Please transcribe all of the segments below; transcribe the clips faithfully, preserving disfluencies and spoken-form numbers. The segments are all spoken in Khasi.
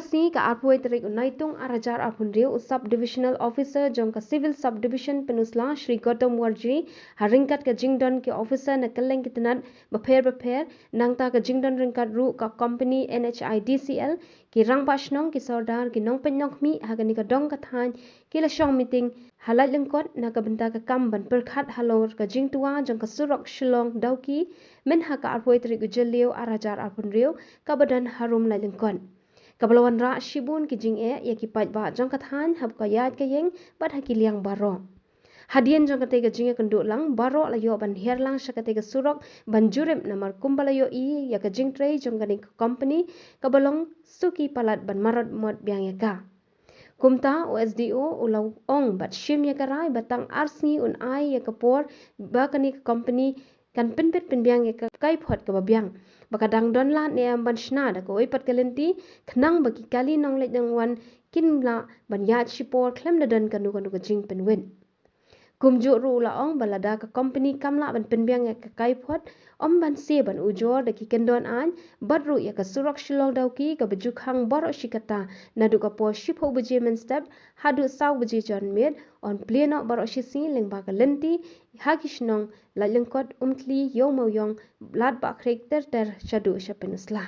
Sngi ka arphew tarik u Naitung ar hajar arphew hynriew, u Sub Divisional Officer jong ka Civil Subdivision Pynursla, Shri Gautam Warjri, ha ryngkat ka jingdon ki officer na kylleng ki tnat bapher bapher, nangta ka jingdon ryngkat ruh ka company N H I D C L, ki rangbah shnong, ki sordar, ki nongpeit nongkhmih ha kane ka dong ka thaiñ, ki la shong meeting ha Laitlyngkot na ka bynta ka kam ban pyrkhat halor ka jingtwa jong ka surok Shillong Dawki, mynha ka arphew tarik u Jylliew ar hajar arphew hynriew, kaba don harum Laitlyngkot. Kaba la wanrah shibun ki jingeh ïa ki paidbah jong ka thaiñ ha ka ïaid ka ïeng bad ha ki liang baroh. Hadien jong katei ka jingïakynduh lang, baroh la ïoh ban hiar lang sha katei ka surok ban jurip, namar kumba la ïohi ïa ka jingtrei jong kane ka company, kaba long suki palat ban marot mot biang ïa ka. Kumta u S D O u la ong bad shim ïa ka rai ba tang ar sngi un ai ïa ka por ba kane ka company kan pynbit pynbiang ïa ka kaiphod kaba biang, ba ka dang don lad ne em ban shna da kawei pat ka lynti, khnang ba ki kali nongleit nongwan kin lah ban ïaid shipor khlem da don kano kano ka jingpynwit. Kumjuh ruh u la ong ba lada ka company kam lah ban pynbiang ïa ka kaiphod, ym banse ban ujor da ki kyndon aiñ, bad ruh ïa ka surok Shillong Dawki kaba ju khang baroh shi katta, naduh ka por shiphew baje mynstep haduh saw baje janmiet, yn plie noh baroh shi sngi lyngba ka lynti ha ki shnong Laitlyngkot, Umtli, Ïew Mawiong, Ladbahkhriek ter ter shaduh sha Pynursla.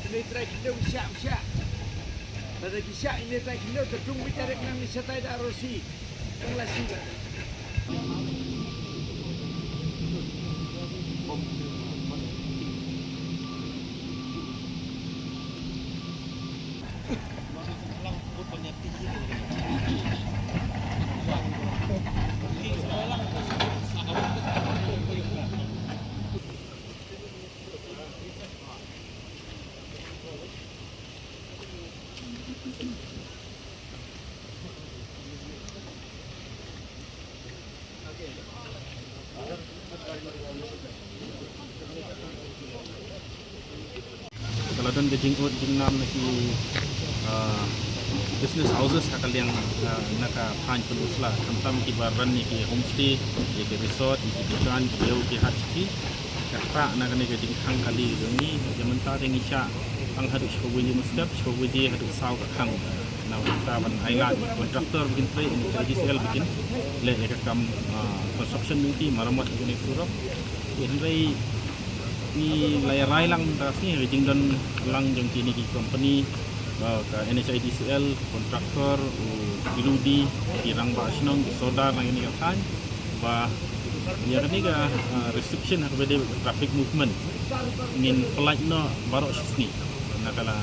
Ini trai khyndew shah shah. Lada ki shah ini trai khyndew, te tung bit tarik nang ni shatai da rosi. Tang la si ba. Ka la don ka jingud jingnam na ki, ah, business houses ha ka liang, ah, na ka thaiñ Pynursla, khamtam kiba run ïa ki homestay, ïa ki resort, ïa ki dukan, ki ïew ki hat ki. Kata na kane ka jingkhang kali jong ngi, ïa mynta te ngi shah tang haduh shiphew baje mynstep, shiphew baje haduh saw ka khang. Na kata ban ai lad contractor ba kin trei, N H I D C L ba kin leh ïa ka kam, ah, construction duty, maramot ïa kane ka surok. Hynrei ngi la ïa rai lang mynta ka sngi, ka jingdon lang jong kine ki company, ah, ka N H I D C L, contractor, u P W D, ki rangbah shnong, ki sordar na kane ka thaiñ. Ba ïa kane ka, ah, restriction ha kaba ïadei bad traffic movement ngin pyllait noh baroh shi sngi na ka la,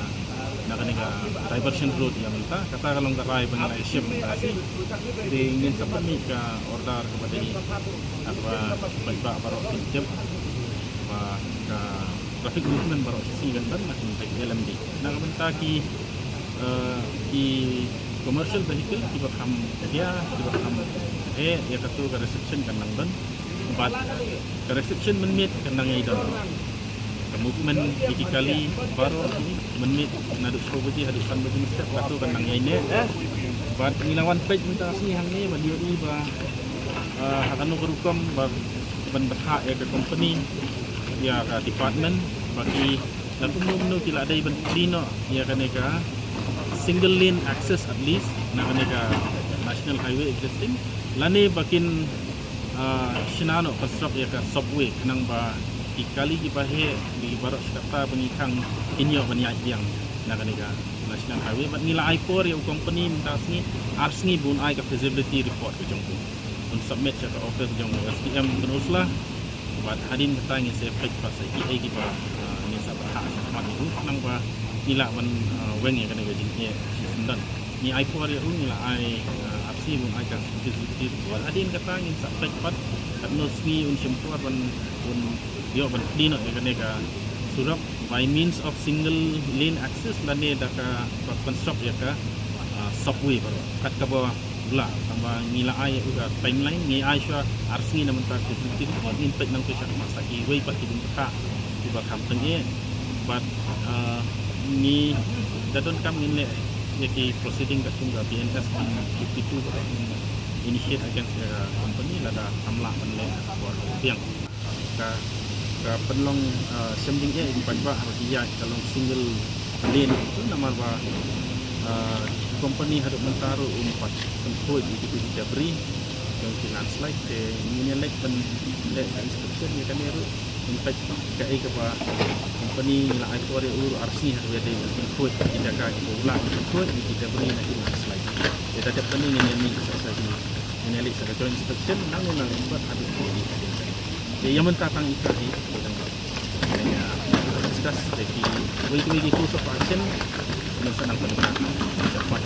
na kane ka diversion road ïa mynta, kata ka long ka rai ba ngi la ïa shim mynta shi. Te ngin sa pynmih ka order kaba dei ha kaba paidbah baroh kin tip ba ka traffic movement baroh shi sngi kan ban na ka bynta ki L M D. Na ka bynta ki, eh, ki commercial vehicle kiba kham khia, kiba kham eh, ïa katu ka restriction kan nang don. Bad ka restriction mynmiet kan nang ïai don. Ka movement ïa ki kali baroh mynmiet naduh shiphew baje haduh san baje mynstep katu kan nang ïai neh. Bad ngi la wan peit mynta shi hangne ban ïohi ba, eh, ha kano ka rukom ba ban bthah ïa ka company, ïa ka department, ba ki la kumno kumno ki la dei ban plie noh ïa kane ka single lane access at least na kane ka national highway existing, lane ba kin, ah, shna noh construct ïa ka subway khnang ba Ki kali kiba heh, ki baroh shi katta ba ngi khang kin ïoh ban ïaid biang na kane ka National Highway. Bad ngi la ai por ïa u company mynta sngi, ar sngi ba un ai ka feasibility report ka jong u. Un submit sha ka office jong u S D M Pynursla. Bad hadien kata ngin sa peit pat sa kiei kiba, ah, ngin sa pyrshah shakhmat ïa u khnang ba ngi lah ban, ah, weng ïa kane ka jingeh shisyndon. Ngi ai por ïa u, ngi la ai, ah, ar sngi ba un ai ka feasibility report. Hadien kata ngin sa peit pat katno sngi un shim por ban, un ïoh ban plie noh ïa kane ka surok by means of single lane access lane da kaba construct ïa ka, ah, subway baroh. Kat kaba u lah, tangba ngi la ai ïa u ka timeline, ngi ai shuwa ar sngi na mynta ka feasibility report, ngin peit nangta shakhmat sa kiwei pat ki bynta kiba kham tyngeh. Bad, ah, ngi da donkam ngin leh ïa ki proceeding katkum ka B N S one fifty-two ba ngin initiate against ïa ka company lada kam lah ban leh por biang. Ka, ka pynlong, ah, shem jingeh ïa ki paidbah haba ki ïaid ka long single lane tu namar ba, ah, company haduh mynta ruh um pat pynkhuid ïa ki debris jong ki landslide te ngin ïa leit ban leh ka inspection ïa kane ruh. Ngin peit kaei kaba company ngi la ai por ïa u ruh ar sngi haduh ïa dei ban pynkhuid ki jaka kiba u lah ban pynkhuid ïa ki debris na ki landslide. Te da dep kane ngin ïa mih sa sa ki Ngin ïa leit sa ka joint inspection, nangne nangne pat haduh kine ki hadien. Te ïa mynta tang ita hi, te dang, dang ïa discuss te kiwei kiwei ki course of action, ngin sa nang pynbna shaphang.